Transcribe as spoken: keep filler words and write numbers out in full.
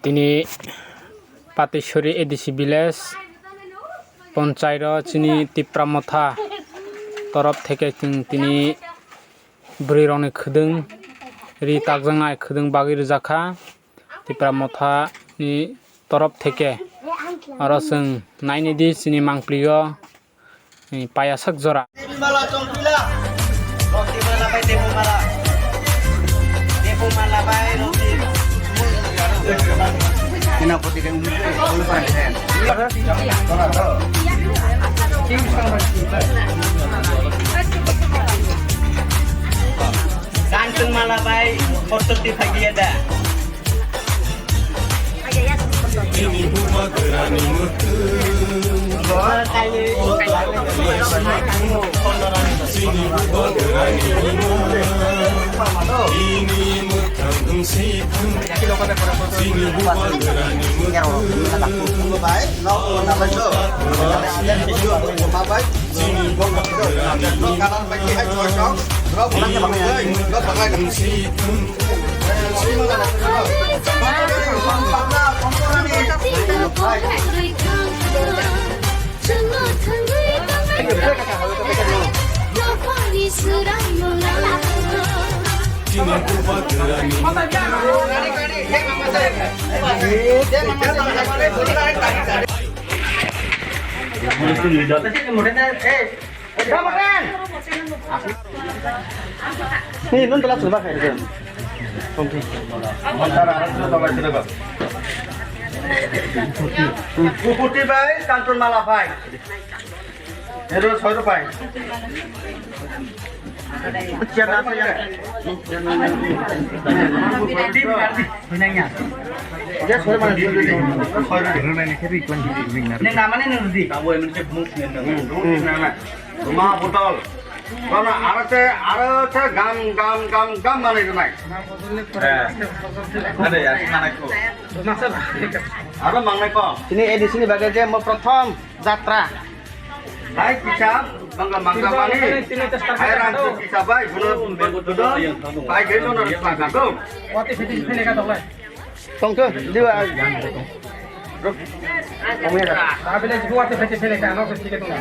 Tini Patisori A D C village ponchai ro chini Tipra Motha torop theke chwng tini bwrwi rokni khwdwng ri takjaknai khwdwng bagwi rwjakha Tipra Motha ni torop theke. Oro chwng naini di chini mangpli o Ni paya sak jora. Devi mala chongpila. Roti mala bai devu mala. Devu mala bai roti. Ina poti kan ulu pai hen. Kantung mala bai, forty five ya da. Ni nun tala suba khai de. Kukuti bai, Kanton Mala bai. Ero soi rupai. Neng namanya nurdi. Ma botol. Kono aro te, aro te gam, gam, gam, gam manai rwnai. Eh. Ada ya, manai ko. Aro mangnai ko. Sini edisi ni bagwi je mo prothom jatra. Hai kisa, mangga mangga mani. Hai rang kisa bai, guno, guno. Hai geno na rasa kato. Tongkhe, diwa. Abile juwa te phete phele ka, no, se tike tong.